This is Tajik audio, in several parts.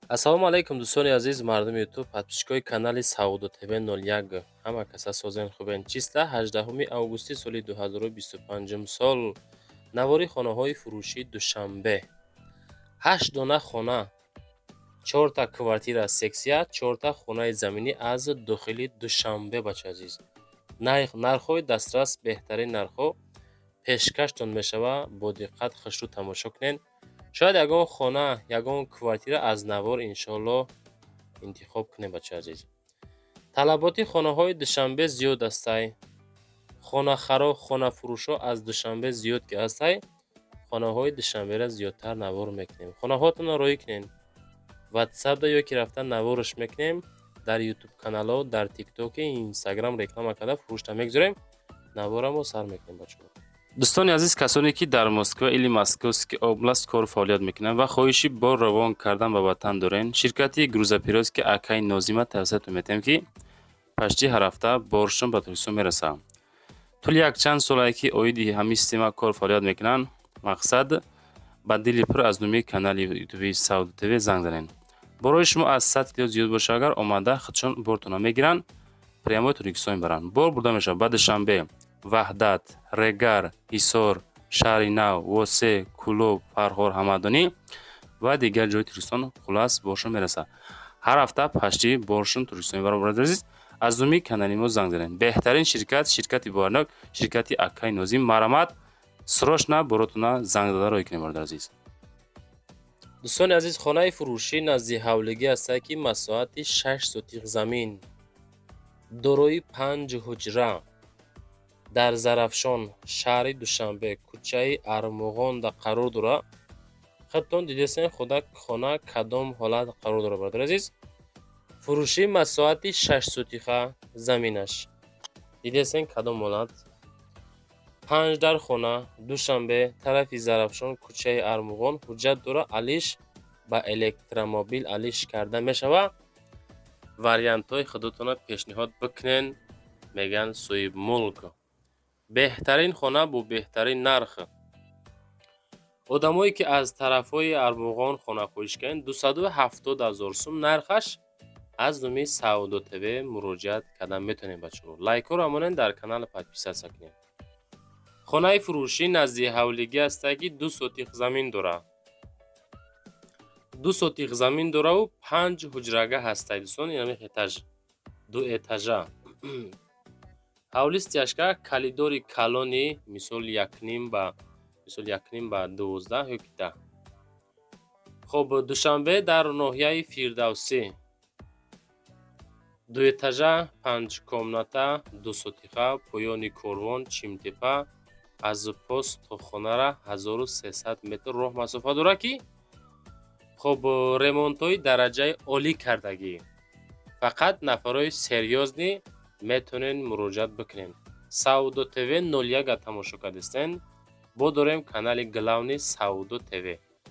Ассалому алайкум, дӯстони азиз, мардуми Ютуб, подписчикои канали Савдо ТВ 01. Ҳама каса созен, хубен? Числа 18 августи соли 2025 сол, навори хонаҳои фурӯшии Душанбе. Ҳашт дона хона, чорта квартира сексия, чорта хонаи заминӣ аз дохили Душанбе. Бача азиз, нархҳои дастрас, беҳтарин нархҳо пешкаштон мешава. Бо диққат хушрӯ тамошо кунед. Шояд ягон хона, ягон квартира аз навор, иншоалло, интихоб кунем. Бача азиз, талаботи хонаҳои Душанбе зиёд астай. Хонахаро, хонафурӯшҳо аз Душанбе зиёд ки ҳастай, хонаҳои Душанберо зиёдтар навор мекунем. Хонаҳоатонро роҳӣ кунед Ватсапда ё ки рафта наворш мекунем дар Ютуб каналҳо, дар Тиктоки, Инстаграм реклама карда, фурӯшта мегузорем. Наворамо сар мекунем, бачаҳо. Дӯстони азиз, касоне ки дар Москва или Московский область кору фаъолият мекунанд ва хоҳиши бор равон кардан ба ватан дорен, ширкати грузоперевозки акаи Нозима тавсиятон метиҳем, ки почти ҳар ҳафта боршон ба Тоҷикистон мерасад. Тӯли якчанд солае ки оиди ҳамин система кор фаъолият мекунанд. Мақсад, ба дили пур аз номи канали Ютуби Савдо ТВ занг занед. Борои шумо аз 100 кило зиёд боша агар, омада худшон бортона мегиранд, прямо Тоҷикистон мебаранд. Бор бурда мешавад ба Душанбе, Ваҳдат, Регар, Ҳисор, Шаҳри Нав, Восе, Кӯлоб, Фархор, Ҳамадонӣ ва дигар ҷои Тоҷикистон. Хулас, боршон мерасад. Ҳар ҳафта почти боршон Тоҷикистон мебаранд. Бародари азиз, аз номи канали мо занг занед. Беҳтарин ширкат, ширкати боварнок, ширкати акаи Нозим. Марамат, срочно боротона занг зада роҳӣ кунед, бародари азиз. Дӯстони азиз, хонаи фурӯшӣ назди ҳавлигӣ ҳастад, ки масоҳати 6 сотих замин, дорои панҷ ҳуҷра, дар Зарафшон, шаҳри Душанбе, кӯчаи Армуғонда қарор дорад. Худтон дидестен, худа хона кадом ҳолат қарор дорад, бародари азиз. Фурӯши масоҳати 6 сотиха заминаш, дидестен, кадом ҳолат. Панҷ дар хона, Душанбе, тарафи Зарафшон, кӯчаи Армуғон. Ҳуҷҷат дорад, алиш ба электромобил алиш карда мешавад. Вариантҳои худатонро пешниҳод бикунен, мегӯянд соҳибмулк. Беҳтарин хона бо беҳтарин нарх. Одамое ки аз тарафҳои Армуғон хона хоҳиш кардем, 270 000 сум нархаш. Аз номи Савдо ТВ муроҷиат кардан метавонед. Бачаҳо, лайкҳоро монед, дар канал подписаться кунед. Хонаи фурӯшӣ назди ҳавлигӣ ҳастад, ки 2 сотих замин дорад, 2 сотих замин дораву панҷ ҳуҷрага ҳастад. Дӯстон, инами этаж, дуэтажа. Ҳавли стяжка, коридори калони, мисол, якним ба, мисол, 1,5 ба 12 ё ки 10. Хоб, Душанбе, дар ноҳияи Фирдавсӣ, дуэтажа, панҷкомната, 2 сотиха, поёни корвон, Чимтепа. Аз пост то хонара 1300 метр роҳ масофа дорад, ки хоб, ремонтҳои дараҷаи олӣ кардагӣ. Фақат нафарҳои серьёзный метавонед муроҷиат бикунед. Савдо ТВ 01 тамошо кардистен, бо дорем канали главный Савдо ТВ.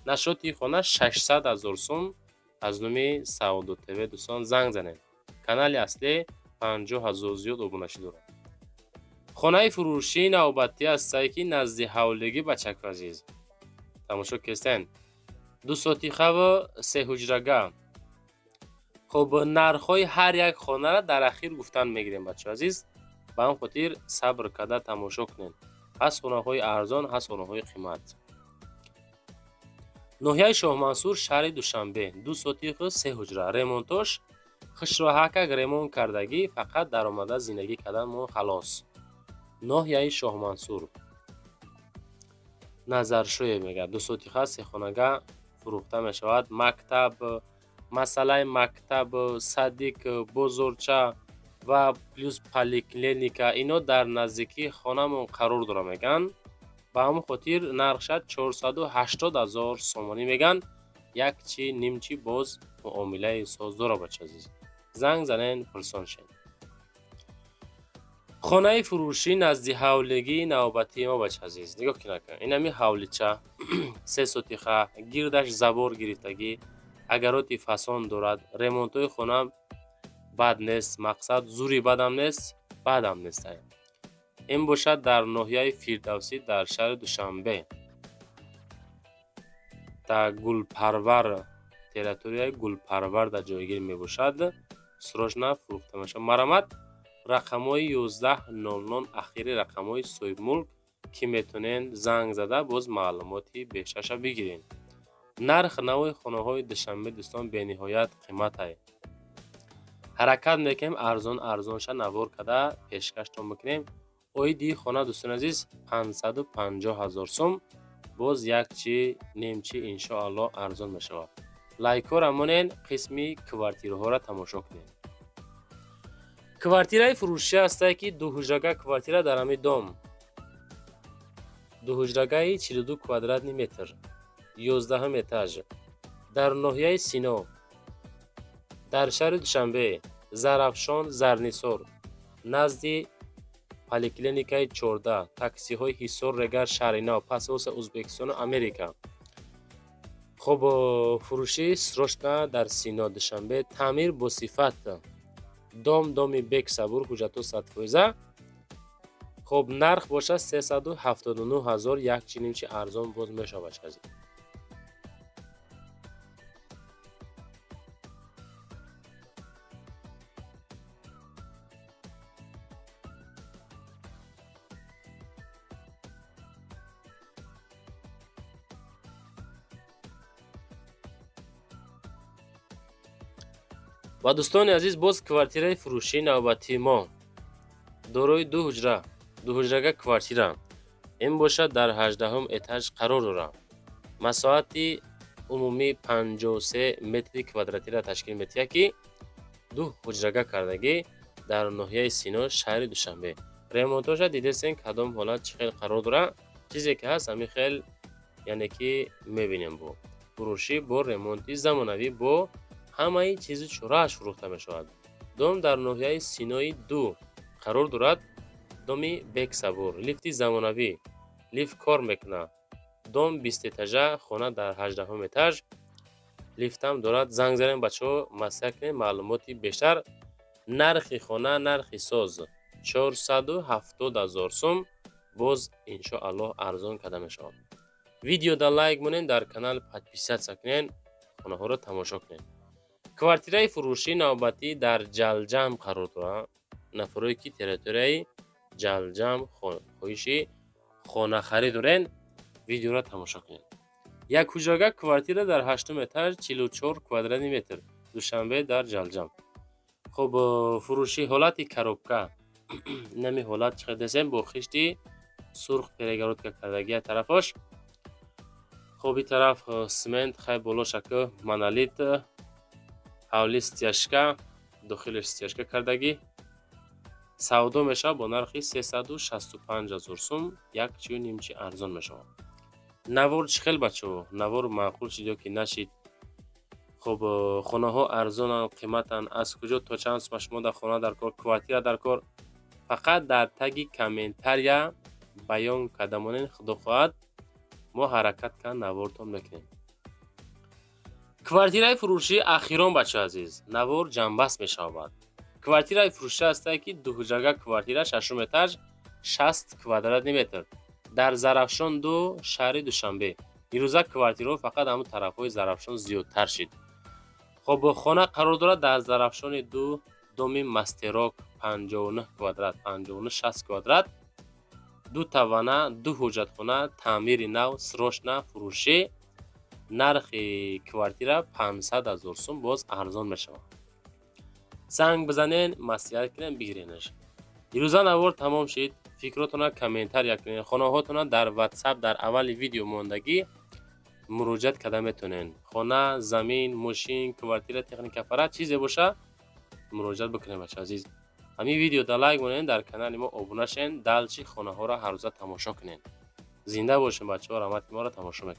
Нашоти хона 600 000 сум. Аз номи Савдо ТВ, дӯстон, занг занед. Канали аслӣ 50 000 зиёд обуначӣ дорад. Хонаи фурӯшии навбатӣ ҳастае, ки назди ҳавлигӣ. Бачаку азиз, тамошо кестен, 2 сотихаву сеҳуҷрага. Хуб, нархҳои ҳар як хонаро дар ахир гуфтан мегирем, бачаҳо азиз. Ба ҳам хотир сабр карда тамошо кунед. Ҳаст хонаҳои арзон, ҳаст хонаҳои қимат. Ноҳияи Шоҳмансур, шаҳри Душанбе, 2 сотиху се ҳуҷра. Ремонтош хушроҳакак ремонт кардагӣ, фақат даромада зиндагӣ кардан мо, халос. Ноҳияи Шоҳмансур, Назаршоев мегӯяд, 2 сотиха, сехонага фурӯхта мешавад. Мактаб, масъалаи мактаб, садик, бозорча ва плюс поликлиника, ино дар наздикии хонамон қарор дорад, мегӯянд. Ба ҳамон хотир нархша 480 000 сомонӣ мегӯянд. Як чи нимчи боз муомилаи соз дорад. Бача азиз, занг занен, пурсон шед. Хонаи фурӯшӣ назди ҳавлигии навбатии мо. Бача азиз, нигоҳ кунед, инами ҳавлича 3 сотиха, гирдаш забор гирифтагӣ, агароти фасон дорад. Ремонтҳои хона бад нест, мақсад, зури бадам нест, бадам нест. Ин бошад дар ноҳияи Фирдавсӣ, дар шаҳри Душанбе, дар Гулпарвар. Территорияи Гулпарварда ҷойгир мебошад. Срочно фурӯхта мешавад. Марамат, рақамҳои 1100 ахири рақамҳои соҳибмулк, ки метавонед занг зада, боз маълумоти бештарша бигиред. Нарх навои хонаҳои Душанбе, дӯстон, бениҳоят қиматай. Ҳаракат мекунем, арзон арзонша навор карда пешкаштон мекунем. Оиди хона, дӯстони азиз, 550 ҳазор сум, боз як чи немчи иншоаллоҳ арзон мешавад. Лайкҳоро монен, қисми квартираҳоро тамошо кунед. Квартираи фурӯшӣ ҳастае, ки дуҳуҷрага квартира дар ҳамин дом, дуҳуҷрагаи 42 квадратный метр, 11-ум этаж, дар ноҳияи Сино, дар шаҳри Душанбе, Зарафшон, Зарнисор, назди поликлиникаи 14, таксиҳои Ҳисор, Регар, Шаҳри Нав, посольство Ӯзбекистону Америка. Хуб, фурӯшӣ срочно дар Сино, Душанбе, таъмир бо сифат. Дом доми Бек Сабур, ҳуҷҷатҳо 100%. Хуб, нарх бошад 379 ҳазор, як чи нимчи арзон боз мешавад. Ва дӯстони азиз, боз квартираи фурӯшии навбатии мо дорои ду ҳуҷра, дуҳуҷрага квартира. Ин бошад, дар 18-ум этаж қарор дорад. Масоҳати умумӣ 53 метри квадратиро ташкил медиҳад, ки ду ҳуҷрага кардагӣ дар ноҳияи Сино, шаҳри Душанбе. Ремонтоша дидесен, кадом ҳолат, чӣ хел қарор дорад. Чизе ки ҳаст, ҳамин хел, яъне ки мебинем, бо фурӯшӣ, бо ремонти замонавӣ, бо ҳамаи чизу чорааш фурӯхта мешавад. Дом дар ноҳияи Синои ду қарор дорад. Доми Бексабур, лифти замонавӣ, лифт кор мекунад. Дом бистэтажа, хона дар 18-ум этаж, лифтам дорад. Занг занем, бачаҳо, маслиҳат кунем, маълумоти бештар. Нархи хона, нархи соз 470 ҳазор сум, боз иншоаллоҳ арзон карда мешавад. Видеода лайк монед, дар канал подписаться кунед, хонаҳоро тамошо кунед. Квартираи фурӯшии навбатӣ дар Ҷалҷам қарор дорад. Нафарое ки территорияи Ҷалҷам хоҳиши хонахарӣ дорен, видеоро тамошо кунед. Як ҳуҷрага квартира дар ҳаштум этаж, 44 квадратный метр, Душанбе, дар Ҷалҷам. Хуб, фурӯшӣ ҳолати коробка. Инами ҳолат чӣ десем, бо хишти сурх перегородка кардагия тарафош. Хуб, и тараф смент, хай, боло шаку монолит, ҳавли стяжка, дохилаш стяжка кардагӣ. Савдо мешавад бо нархи 365 ҳазор сум, як чию нимчи арзон мешавад. Навор чӣ хел, бачаҳо? Навор маъқул шид ё ки нашид? Хуб, хонаҳо арзонанд, қиматанд? Аз куҷо то чанд сума шумо дар хона дар кор, квартира дар кор? Фақат дар таги комментария баён карда монед. Худо хоҳад, мо ҳаракат карда навортон мекунем. Квартираи фурӯшии ахирон, бачаҳо азиз, навор ҷамъбаст мешавад. Квартираи фурӯшӣ ҳастае, ки дуҳуҷрага квартира, шашум этаж, 60 квадратный метр, дар Зарафшон ду, шаҳри Душанбе. Ирӯза квартираҳо фақат ҳамун тарафҳои Зарафшон зиёдтар шид. Хоб, хона қарор дорад дар Зарафшони ду, доми Мастерок, 59 квадрат, 59, 60 квадрат, ду тавана, ду ҳуҷҷатхона, таъмири нав, срочно фурӯшӣ. Нархи квартира 500 ҳазор сум, боз арзон мешавад. Занг бизанен, маслиҳат кунем, бигиренаш. Ирӯза навор тамом шид. Фикротона комментария кунед. Хонаҳотона дар Ватсап дар аввали видео мондагӣ муроҷиат карда метавонед. Хона, замин, мошин, квартира, техника, аппарат, чизе боша, муроҷиат бикунед. Бача азиз, ҳамин видеода лайк монед, дар канали мо обуна шавед, дальше хонаҳоро ҳаррӯза тамошо кунед. Зинда бошед, бачаҳо, раҳмат, ки моро тамошо мекунед.